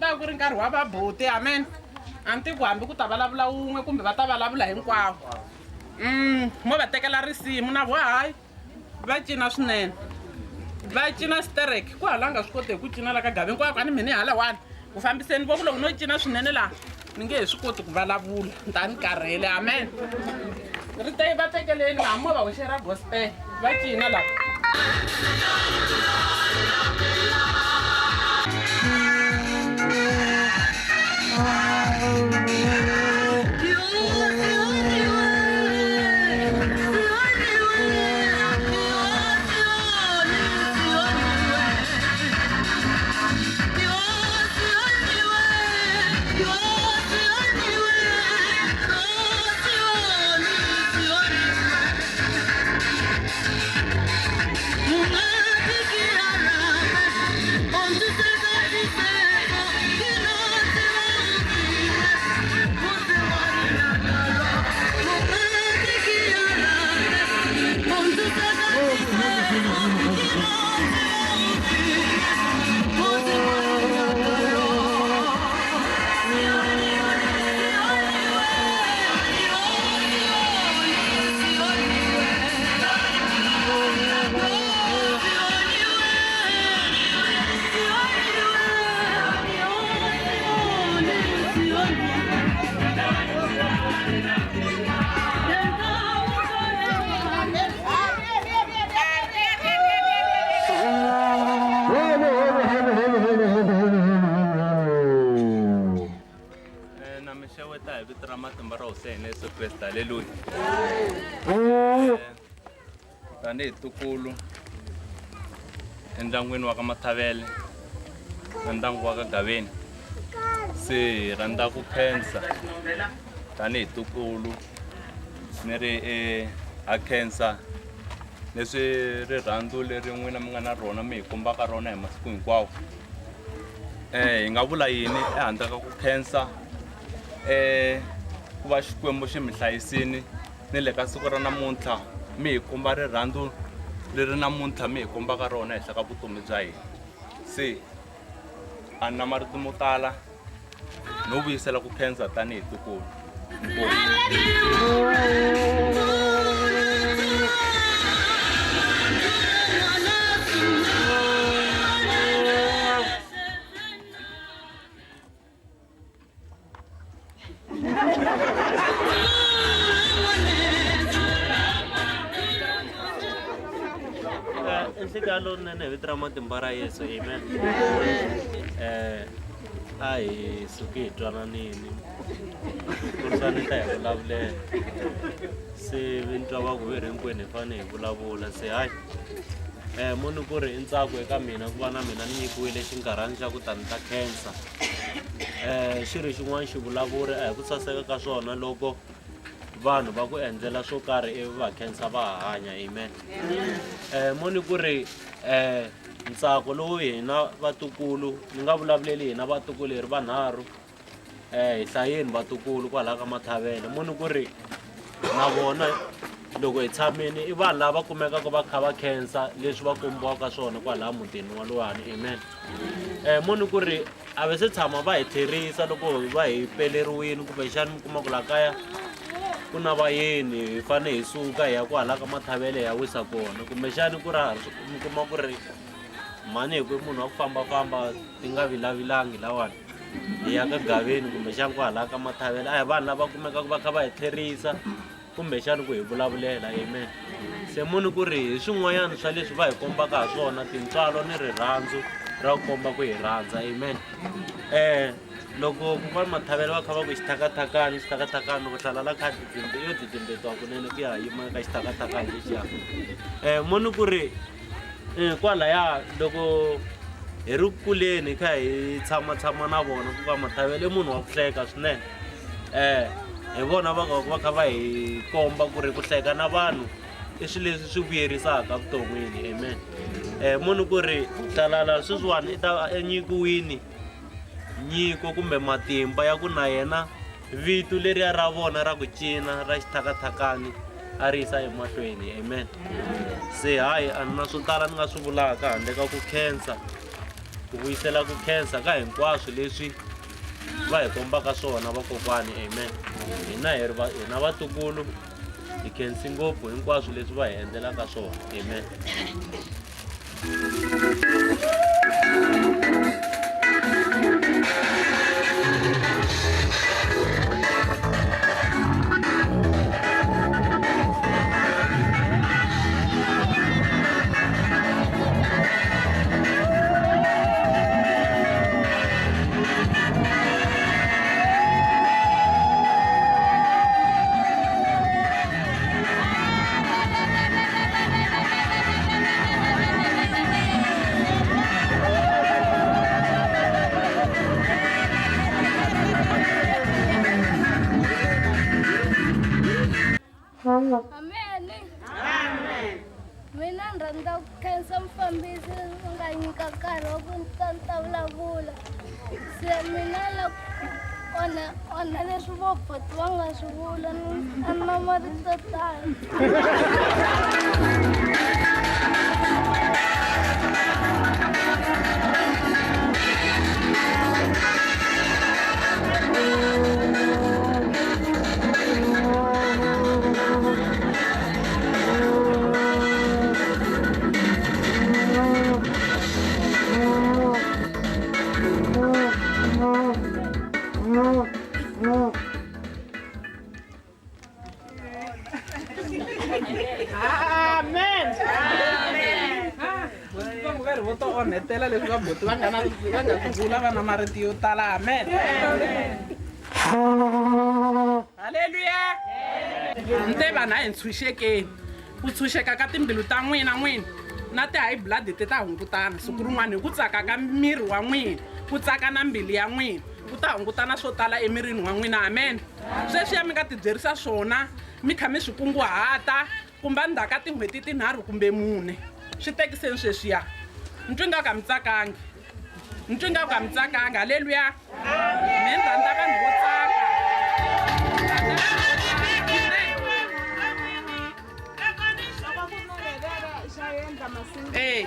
ta va ku ri nkarhi wa vabuti amen a ni tivi ku hambi ku ta vulavula wun'we kumbe va ta vulavula hinkwavo mo va tekela risimu na vo hayi va cina swinene va cina sterek ku hala nga swi koti hi ku cina la ka gavi hinkwako a ni mhini halawani ku fambiseni vo ku loko no cina swinene laha ni nge he swi koti ku vulavula ni ta ni karhele amen ri te va tekeleni va mo va hoxela gospel va cina lava Na mi xeweta hi vito ra matimba ra hosi ya hina Yesu Kreste halleluya tanihi ntukulu endyangwini wa ka Mathavele na ndyangu wa ka Gaveni se hi rhandza ku khensa tanihi ntukulu ni ri ha khensa leswi rirhandzu leri n'wina mi nga na rona mi hi kombaka rona hi masiku hinkwawo hi nga vula yini ehandle ka ku khensa ku va Xikwembu xi mi hlayisini ni le ka siku ra namuntlha mi hi komba rirhandzu leri namuntlha mi hi kombaka rona henhla ka vutomi bya hina se a ni na marito mo tala no vuyisela ku khensa tanihi ntukulu Nhlekani lowunene hi vito ra matimba ra Yesu amen a hi suki hi twananini kurisani ta hi vulavulela se vi ni twa va ku ve hinkwenu hi fanele hi vulavula se hayi mo ni ku ri i ntsako eka mina ku va na mina ni nyikiwile xinkarhana xa ku ta ni ta khensa xi ri xin'wana xivulavuri a hi ku saseka ka swona loko vanhu va ku endlela swo karhi ivi va khensa va ha hanya amen mo ni ku ri ntsako lowu hina vatukulu ni nga vulavuleli hina vatukulu hi ri vanharhu hi hlayeni vatukulu kwalaya ka Mathavela mo ni ku ri na vona loko hi tshamile i vanhu lava kumekaka va kha va khensa leswi va kombiwaka swona kwalaya mutini waluwani amen mo ni ku ri a va se tshama va hi tlherisa loko va hi peleriwile kumbexani mi kuma ku laha kaya ku na vayeni hi fane hi suka hi ya kwala ka Mathavela hi ya wisa kona kumbexani ku ri mi kuma ku ri mhani hi ku i munhu wa ku fambafamba ti nga vilavilangi lawani hi ya ka Gaveni kumbexani kwahala ka Mathavela a hi vanhu lava kumekaka va kha va hi tlherisa kumbexani ku hi vulavulela amen se muni ku ri hi swin'wanyana swa leswi va hi kombaka ha swona tintswalo ni rirhandzu ra ku komba ku hi rhandza amen loko kokwani Mathavela va kha va ku xithakathakani xithakathakani loko hlala la kha yo didimbetiwa kunene ku ya yima ka xithakathakani lexiya muni ku ri Kwalaya loko hi ri ku kuleni hi kha hi tshamatshama na vona ku ka Mathavela i munhu wa ku hleka swinene hi vona va va va kha va hi komba ku ri ku hleka na vanhu i swilo leswi swi vuyerisaka evuton'wini amen munhu ku ri hlalala sweswiwani i ta va nyikiwile nyiko kumbe matimba ya ku na yena vito leriya ra vona ra ku cina ra xithakathakani a ri yisa emahlweni amen se hayi a ni na swo tala ni nga swi vulaka handle ka ku khensa Ku vuyisela ku khensa ka hinkwaswo leswi va hi kombaka swona vakokwani amen. Hina hi ri hina vatukulu hi khensi ngopfu hinkwaswo leswi va hi endlelaka swona amen. Amen. Amen. Mina ni rhandza ku khensa mufambisi u nga nyika nkarhi wa ku ni ta ni ta vulavula. Se mina la onha onha leswi voboti va nga swi vula a ni na marito yo tala. Amen. Va ri vo to onhetela leswi vabuti va nga na va nga swi vula va na marito yo tala amen. Halleluya. Nte vanhu a hi ntshunxekeni. Ku tshunxeka ka timbilu ta n'wina n'wina na ti-high blood ti ta hungutana siku rin'wana hi ku tsaka ka miri wa n'wina ku tsaka na mbilu ya n'wina ku ta hungutana swo tala emirini wa n'wina amen. Sweswiya mi nga tibyerisa swona mi kha mi swi kunguhata kumbe endzhaku ka tin'hweti tinharhu kumbe mune swi tekiseni sweswiya ni twi nga ku a mi tsakangi ni twi nga ku a mi tsakangi halleluya me ni rhandza vanhu vo tsaka. Ee.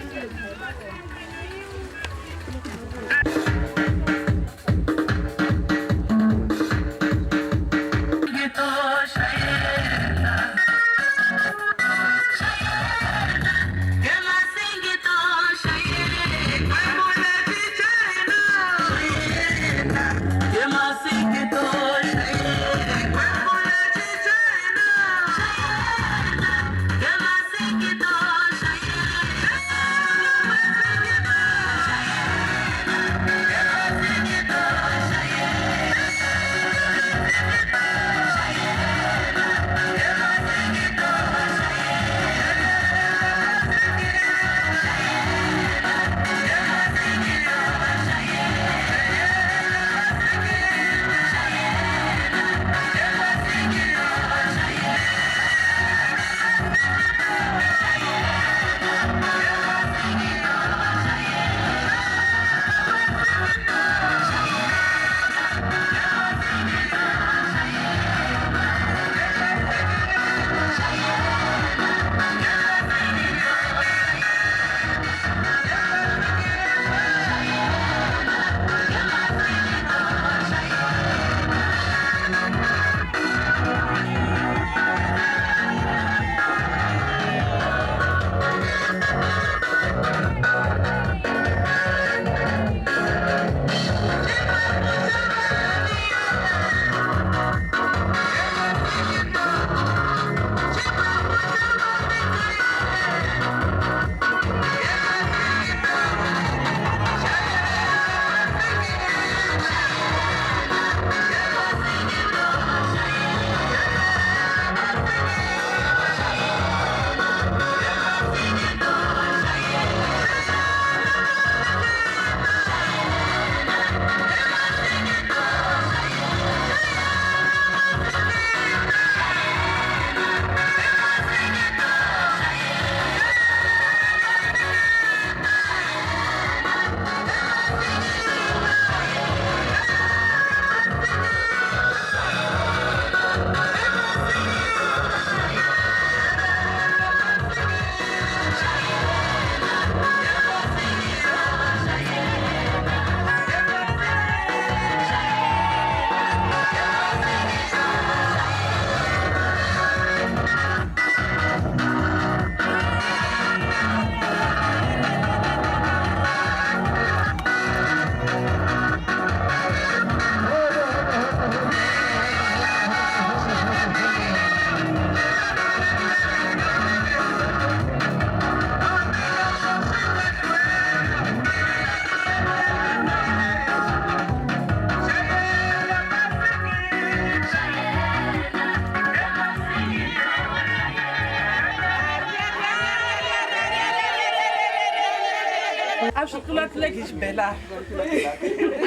swi tlulatluleki hi xibelani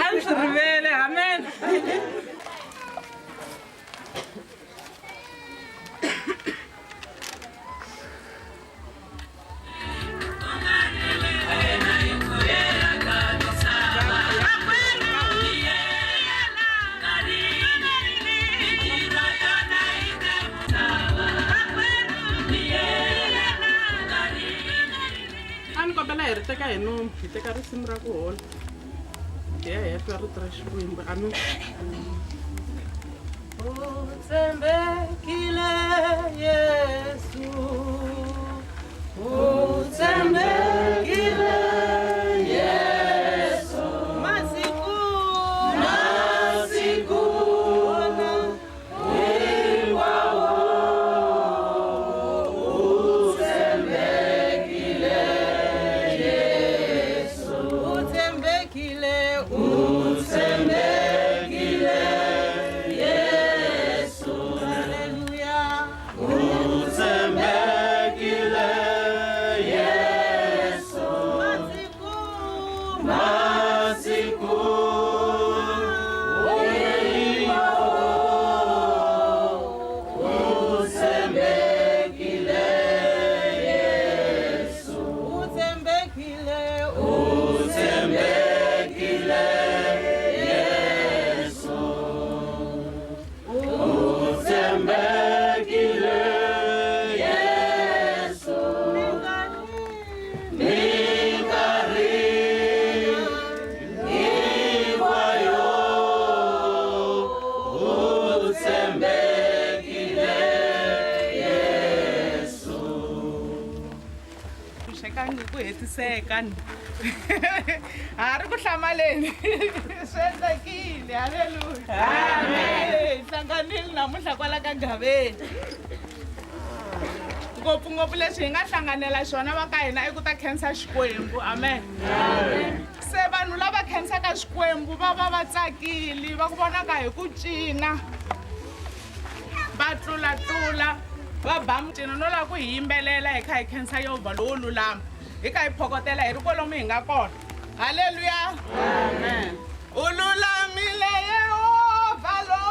a ni swi rivele amen. A ni kombela hi ri teka hi nomu hi teka risimu ra ku hola hi ya hi ya twa rito ra Xikwembu amen. U tshembekile Yesu, u tshembekile Yesu, masiku masiku hinkwawo u tshembekile Yesu, u tshembekile, u tshembekile Yesu, haleluya, u tshembekile Yesu, masiku masiku hinkwawo u tshembekile Yesu, u tshembekile, u tshembekile Yesu, u tshembekile Yesu, minkarhi hinkwayo u tshembekile Yesu. Xekangi ku hetiseka ni ha ri ku hlamaleni swi endlekile halleluya hi hlanganile namuntlha kwala ka Gaveni ngopfungopfu leswi hi nga hlanganela xona va ka hina i ku ta khensa Xikwembu amen. Se vanhu lava khensaka Xikwembu va va va tsakile va ku vonaka hi ku cina va tlulatlula va ba micino no lava ku hi yimbelela hi kha hi khensa Yehovha lowo lulama hi kha hi phokotela hi ri kwalomu hi nga kona halleluya. U lulamile Yehovha lo.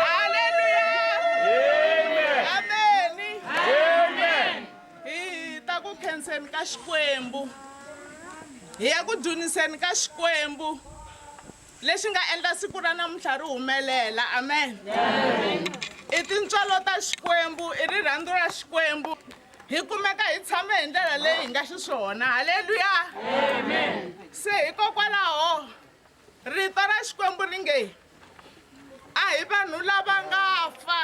Haleluya. Ameni. Hi ta ku khenseni ka Xikwembu hi ya ku dzuniseni ka Xikwembu lexi nga endla siku ra namuntlha ri humelela amen. I tintswalo ta Xikwembu i rirhandzu ra Xikwembu hi kumeka hi tshame hi ndlela leyi hi nga xiswona halleluya. Se hikokwalaho rito ra Xikwembu ri nge a hi vanhu lava nga fa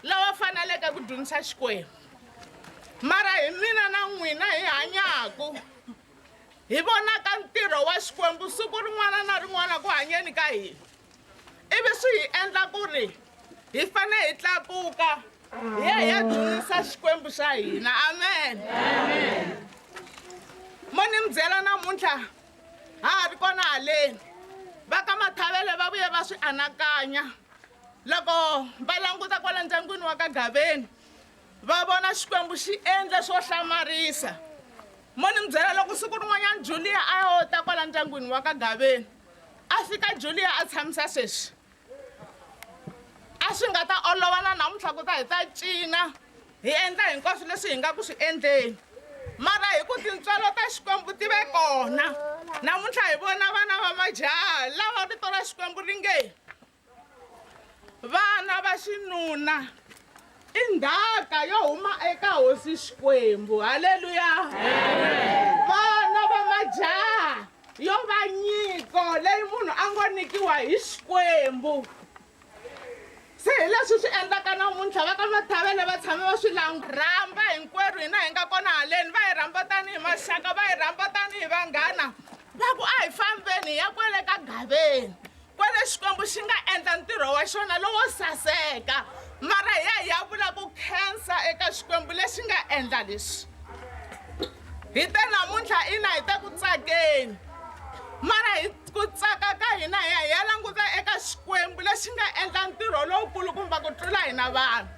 lava faneleke ku dyondzisa Xikwembu mara hi mina na n'wina hi hanyaku hi vonaka ntirho wa Xikwembu siku rin'wana na rin'wana ku hanyeni ka hina ivi swi hi endla ku ri hi fane hi tlakuka hi ya hi ya dyondzisa Xikwembu xa hina amen. Mo ni mi byela namuntlha ha ha ri kona haleni va ka Mathavele va vuye va swi anakanya loko va languta kwala ndyangwini wa ka Gaveni Va vona Xikwembu xi endle swo hlamarisa. Mo ni mi byela loko siku rin'wanyana Julia a yo ta kwala ndyangwini wa ka Gaveni, a fika Julia a tshamisa sweswi. A swi nga ta olova na namuntlha ku ta hi ta cina hi endla hinkwaswo leswi hi nga ku swi endleni. Mara hi ku tintswalo ta Xikwembu ti ve kona, namuntlha hi vona vana va majaha lava rito ra Xikwembu ri nge, Vana va xinuna i ndzhaka yo huma eka Hosi Xikwembu. Haleluya! Vana va majaha yo va nyiko leyi munhu a ngo nyikiwa hi Xikwembu. Se hi leswi swi endlaka namuntlha va ka Mathavele va tshame va swi rhamba hinkwerhu hina hi nga kona haleni, va hi rhamba tanihi maxaka, va hi rhamba tanihi vanghana, va ku a hi fambeni hi ya kwale ka Gaveni. Kwale Xikwembu xi nga endla ntirho wa xona lowo saseka, mara hi ya hi ya vula ku khensa eka Xikwembu lexi nga endla leswi. Hi te namuntlha ina hi te ku tsakeni, mara hi ku tsaka ka hina hi ya hi ya languta eka Xikwembu lexi nga endla ntirho lowukulukumba ku tlula hina vanhu.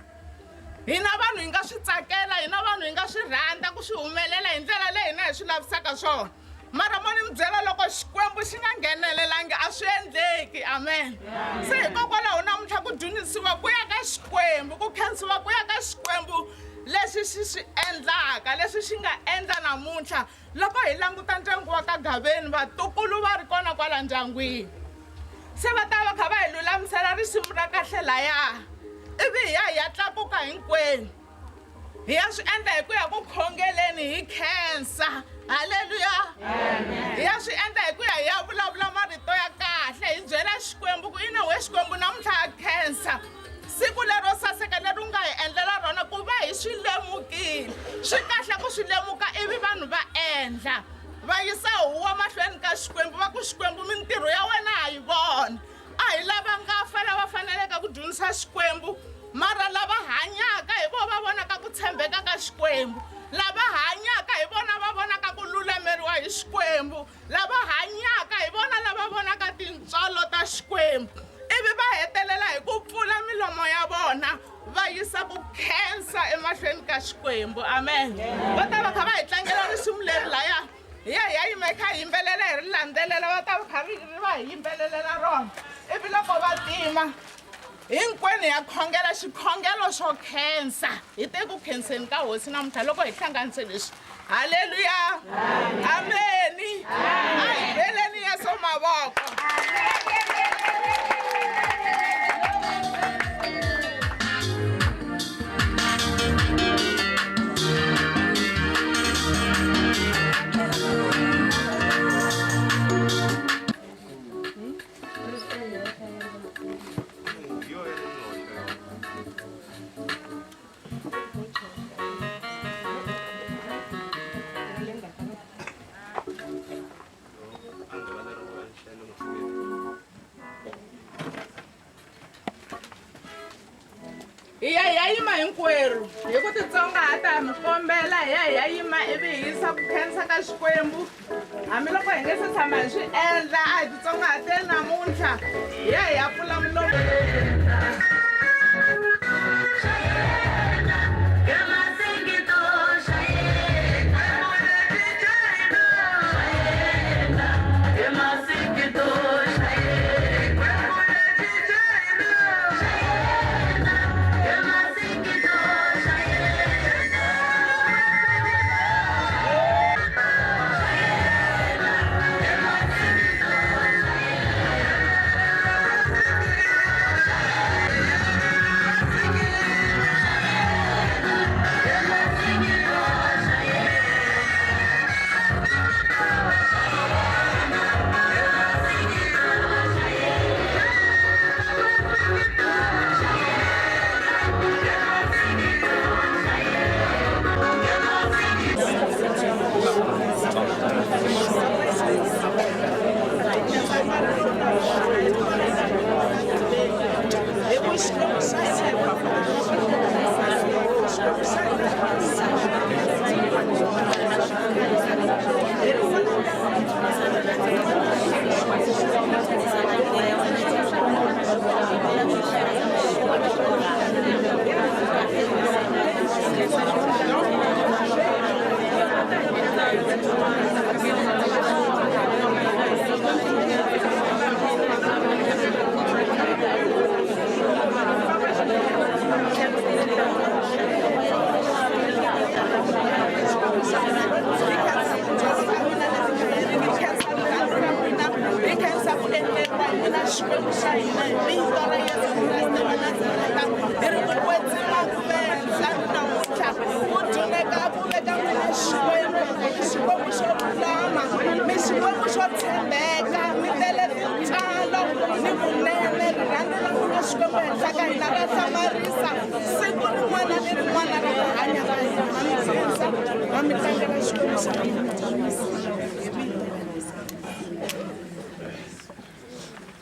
Hina vanhu hi nga swi tsakela, hina vanhu hi nga swi rhandza ku swi humelela hi ndlela leyi hina hi swi lavisaka swona. Mara mo ni mi byela loko Xikwembu xi nga nghenelelangi a swi endleki. Amen. Se hikokwalaho namuntlha ku dyondzisiwa ku ya ka Xikwembu, ku khensiwa ku ya ka Xikwembu leswi xi swi endlaka, leswi xi nga endla namuntlha loko hi languta ndyangu wa ka Gaveni, vatukulu va ri kona kwala ndyangwini. Se va ta va kha va hi lulamisela risimu ra kahle laya, ivi hi ya hi ya tlakuka hinkwenu. Hi ya swi endla hi ku ya ku khongeleni hi khensa. Haleluya! Hi ya swi endla hi ku ya hi ya vulavula marito ya kahle, hi byela Xikwembu ku ina we Xikwembu namuntlha ha khensa siku lero saseka leri u nga hi endlela rona ku va hi swi lemukile. Swi kahle ku swi lemuka ivi vanhu va endla, va yisa huwa mahlweni ka Xikwembu va ku Xikwembu mintirho ya wena ha yi vona. A hi lava nga fa lava faneleke ku dyondzisa Xikwembu, mara lava hanyaka hi vona va vonaka ku tshembeka ka Xikwembu. Lava hanyaka hi vona va vonaka ku lulameriwa hi Xikwembu. Lava hanyaka hi vona lava vonaka tintswalo ta Xikwembu. Ivi va hetelela hi ku pfula milomo ya vona va yisa ku khensa emahlweni ka Xikwembu. Amen. Va ta va kha va hi tlangela risimu leri laya. Hi ya hi ya yima hi kha hi yimbelela hi ri landzelela, va ta kha ri ri va hi yimbelelela rona. Ivi loko va tima, hinkwenu hi ya khongela xikhongelo xo khensa. Hi te ku khenseni ka Hosi namuntlha loko hi hlanganise leswi. Haleluya! Ameni! A hi beleni Yesu mavoko. Hi ya hi ya yima hinkwerhu hi ku titsongahata ha mi kombela hi ya hi ya yima ivi hi yisa ku khensa ka Xikwembu hambiloko hi nge se tshama hi swi endla a hi titsongahateni namuntlha hi ya hi ya pfula milomu.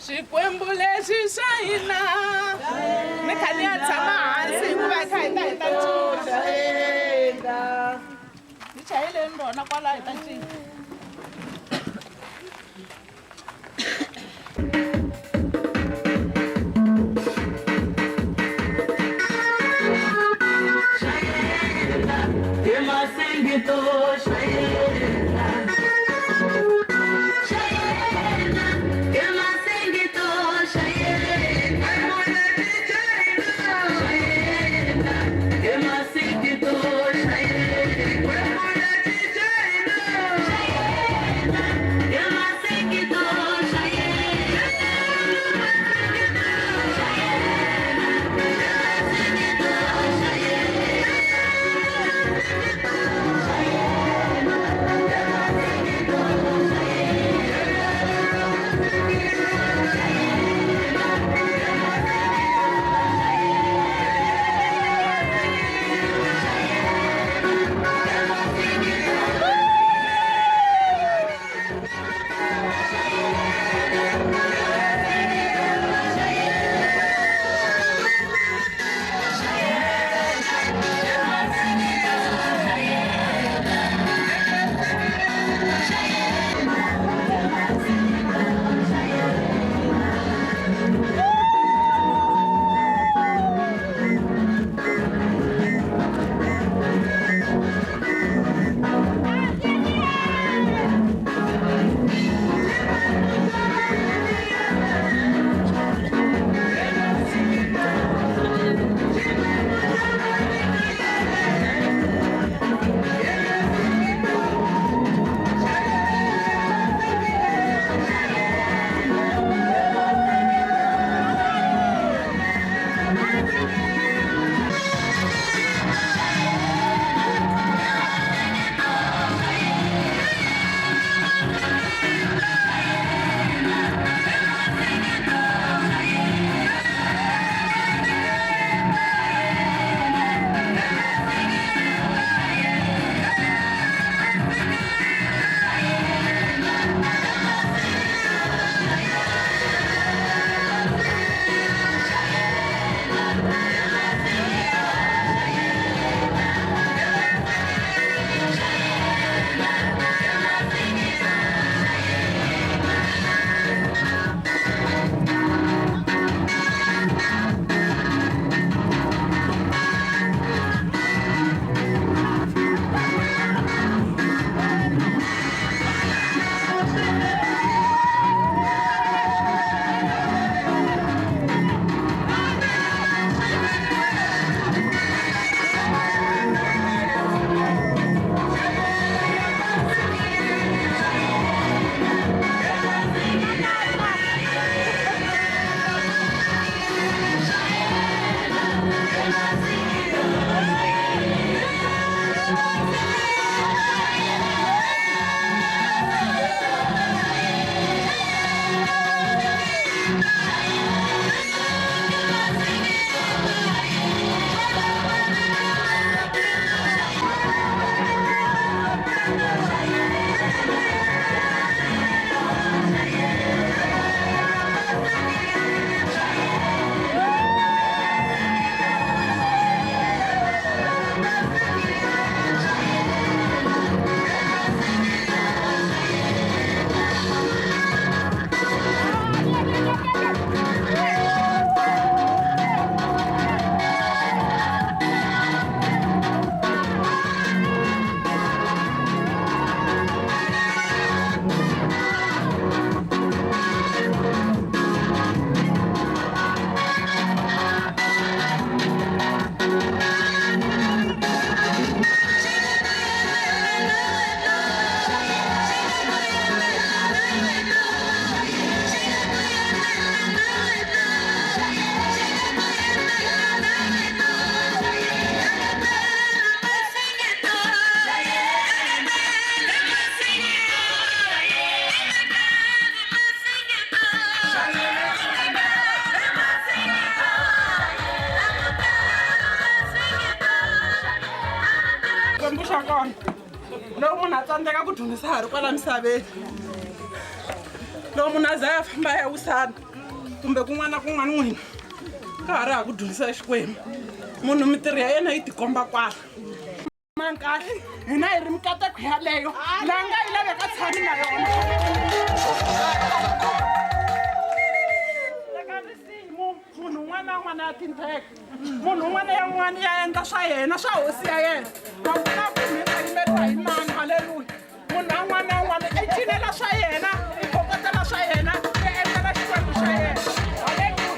Xikwembu lexi xa hina ni kha ni ya tshama hansi hikuva hi kha hi ta hi ta cinca ni chayeleni rona kwala hi ta cinca. Xikwembu xa kona loko munhu a tsandzeka ku dyondzisa ha ri kwala misaveni loko munhu a za ya famba ya wisana. Kumbe kun'wana na kun'wana n'wina ka ha ri ha ku dyondzisa Xikwembu. Munhu mintirho ya yena yi tikomba kwala. Mang kahle hina hi ri mikateko yaleyo la nga yi laveka tshami na yona. Teka risimu munhu un'wana na un'wana ya tinteka munhu un'wana ya un'wana ya endla swa yena swa hosi ya yena a ku na ku mi ta yimeriwa hi mani halleluya munhu na un'wana na un'wana i cinela swa yena i kokotela swa yena i endlela Xikwembu xa yena halleluya.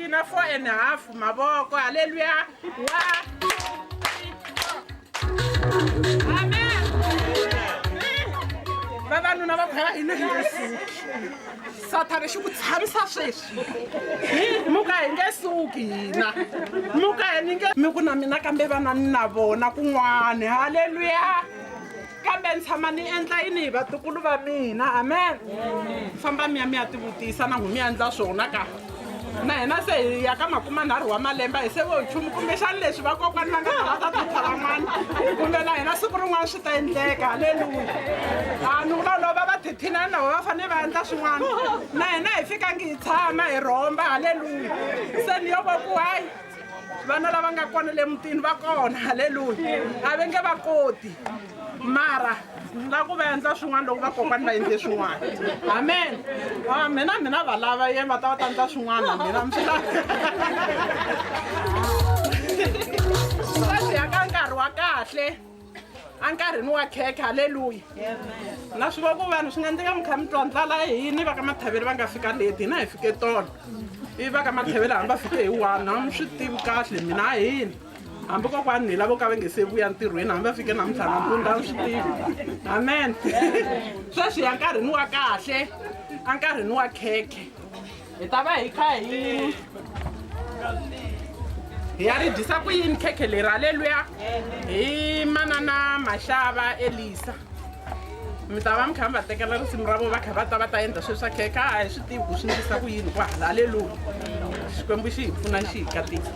Na 4.5 mavoko halleluya 1 2 3 4 amen. Vavanuna va ku hina hi nge suki sathane xi ku tshamisa sweswi muka hi nge suki hina muka hi ni nge mi ku na mina kambe vana ni na vona kun'wana halleluya kambe ni tshama ni endla yini hi vatukulu va mina amen. Famba mi ya mi ya tivutisa na n'wi mi endla swona ka na hina se hi ya ka 30 wa malembe hi se vo nchumu kumbexani leswi vakokwani va nga ta va ta tlhontlha van'wana kumbe na hina siku rin'wana swi ta endleka halleluya. A ni vulavula va va thithinani na vona va fanele va endla swin'wana na hina hi fikangi hi tshama hi rhomba halleluya se ni yo vo ku hayi Vana lava nga kona le mutini va kona, halleluya. A va nge va koti, mara la ku va endla swin'wana loko vakokwani va endle swin'wana. Amen. Mina mina va lava ye va ta va ta endla swin'wana, mina mi swi lava. Sweswi ya ka nkarhi wa kahle, a nkarhini wa khekhe, halleluya. Na swi vo ku vanhu swi nga endleka mi kha mi twa ndlala yini, va ka Mathavele va nga fika leti, hina hi fike tolo, ivi va ka Mathavele hambi va fike hi 1, a mi swi tivi kahle mina a hini. Hambi kokwani hi lavo ka va nge se vuya ntirhweni, hambi va fike namuntlha nampundzu, a mi swi tivi. Amen. Sweswi ya nkarhini wa kahle, a nkarhini wa khekhe, hi ta va hi kha hi hi ya ri dyisa ku yini khekhe leri, halleluya, hi manana Maxava Elisa. Mi ta va mi kha mi va tekela risimu ra vo, va kha va ta va ta endla sweswi swa khekhe. A hi swi tivi ku swi endlisa ku yini kwahala, halleluya. Xikwembu xi hi pfuna, xi hi katekisa.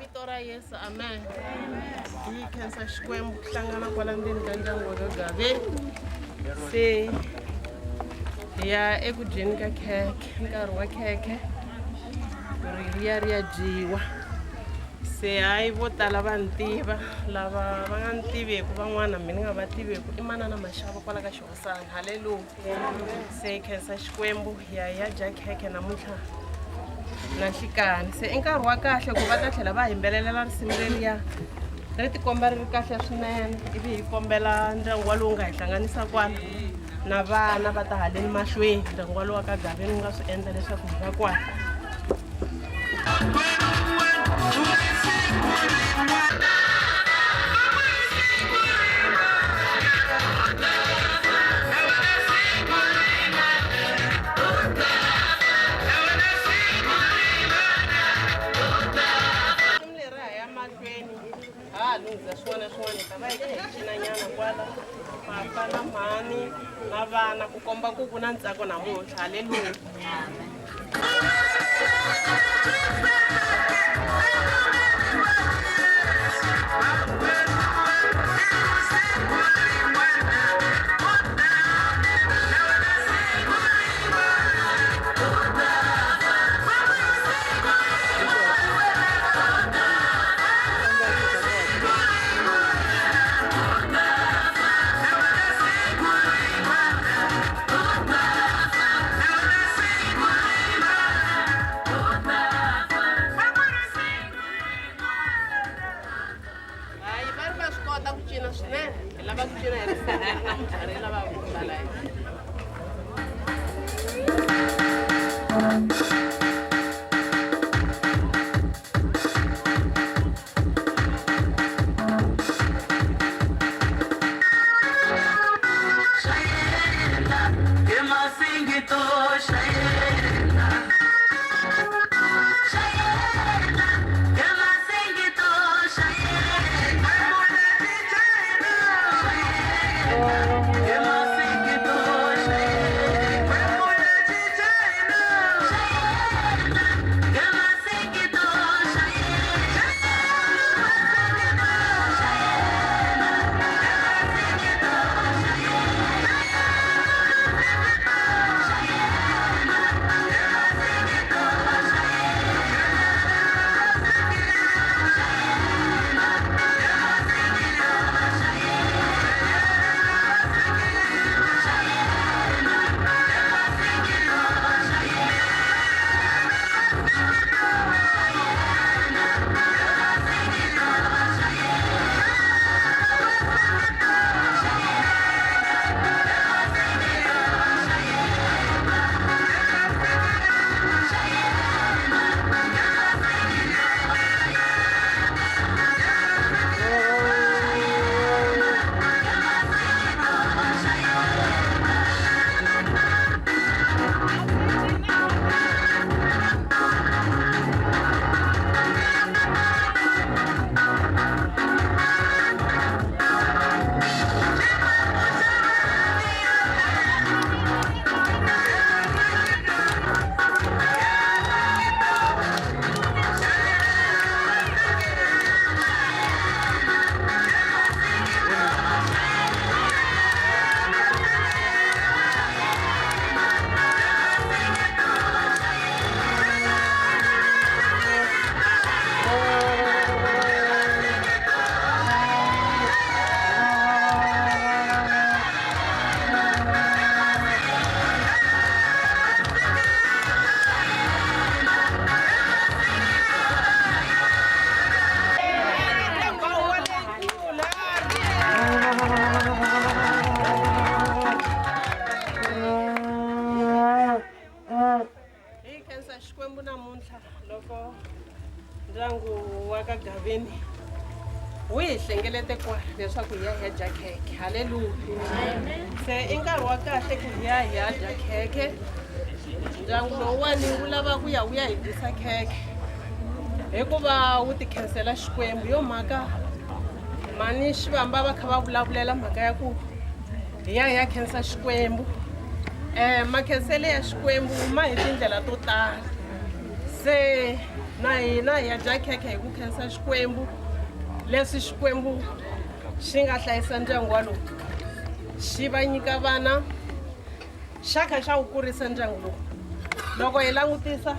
Vito ra Yesu, amen. Hi khensa Xikwembu ku hlangana kwala ndzeni ka ndyangu wa ka Gaveni. Se hi ya eku dyeni ka khekhe, nkarhi wa khekhe ku ri ri ya ri ya dyiwa. Se hayi vo tala va ni tiva, lava va nga ni tiveku van'wana mina ni nga va tiveku i manana Maxava kwala ka Xihosana, halleluya. Se hi khensa Xikwembu hi ya hi ya dya khekhe namuntlha na nhlikani. Se i nkarhi wa kahle ku va ta tlhela va yimbelelela risimu leriya ri tikomba ri ri kahle swinene, ivi hi kombela ndyangu walowu nga hi hlanganisa kwala na vana va ta haleni mahlweni, ndyangu walowu wa ka Gaveni wu nga swi endla leswaku hi va kwala. Leri ha ya mahlweni ha ha lunghisa swin'wana na swin'wana, hi ta va hi kha hi cinanyana kwala papa na mhani na vana ku komba ku ku na ntsako namuntlha, halleluya. Hayi va ri va swi kota ku cina swinene, hi lava ku cina hi risimu leri namuntlha ri lava ku tala. Hi khensa Xikwembu namuntlha loko ndyangu wa ka Gaveni wu hi hlengelete kwala leswaku hi ya hi ya dya khekhe. Haleluya. Se i nkarhi wa kahle ku hi ya hi ya dya khekhe. Ndyangu lowuwani wu lava ku ya wu ya hi dyisa khekhe hikuva wu ti khensela Xikwembu. Yo mhaka mhani Xivamba va kha va vulavulela mhaka ya ku hi ya hi ya khensa Xikwembu. Makhensele ya Xikwembu ma hi tindlela to tala. Se na hina hi ya dya khekhe hi ku khensa Xikwembu leswi Xikwembu xi nga hlayisa ndyangu walowu xi va nyika vana xa kha xa wu kurisa ndyangu lowu. Loko hi langutisa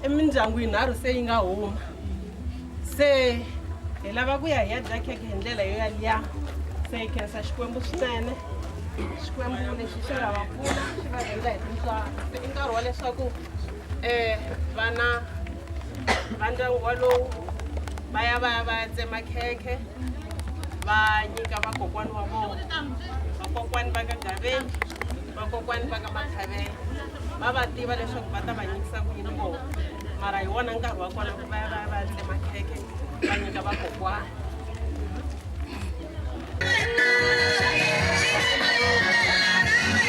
i mindyangu yinharhu se yi nga huma. Se hi lava ku ya hi ya dya khekhe hi ndlela yo yaliya. Se hi khensa Xikwembu swinene. Xikwembu lexi xi nga va pfuna xi va endla hi tintswalo. Se i nkarhi wa leswaku vana va ndyangu walowu va ya va ya va ya tsema khekhe va nyika vakokwani wa vona, vakokwani va ka Gaveni, vakokwani va ka Makhavela. Va va tiva leswaku va ta va nyikisa ku yini vona, mara hi wona nkarhi wa kona ku va ya va ya va ya tsema khekhe va nyika vakokwani.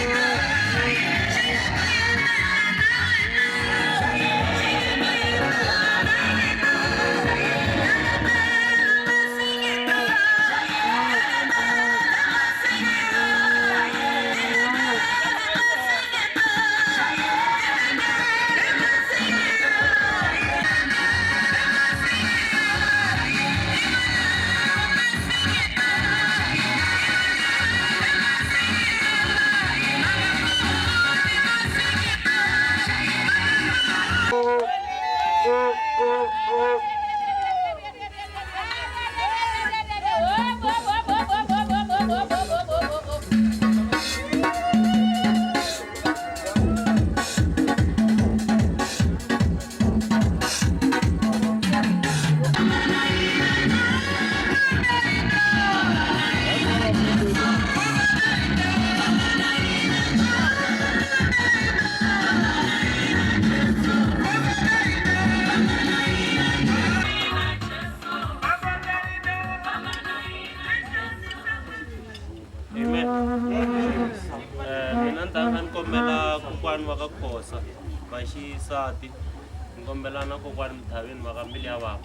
Amen. Mina ni ta ni kombela kokwani wa ka Khosa va xisati, ni kombela na kokwani Mthavini va ka mbilu ya vava.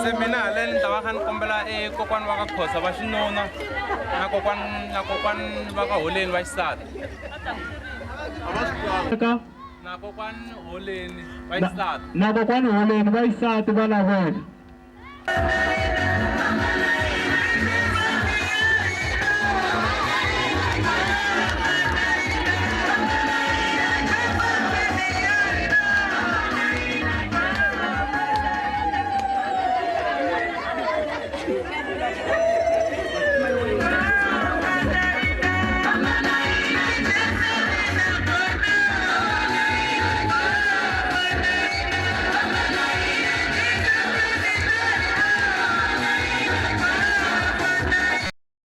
Se mina haleni ni ta va kha ni kombela e kokwani wa ka Khosa va xinuna na kokwani na kokwani va ka Holeni va xisati. Na kokwani Holeni va xisati. Na kokwani Holeni va xisati va lavela.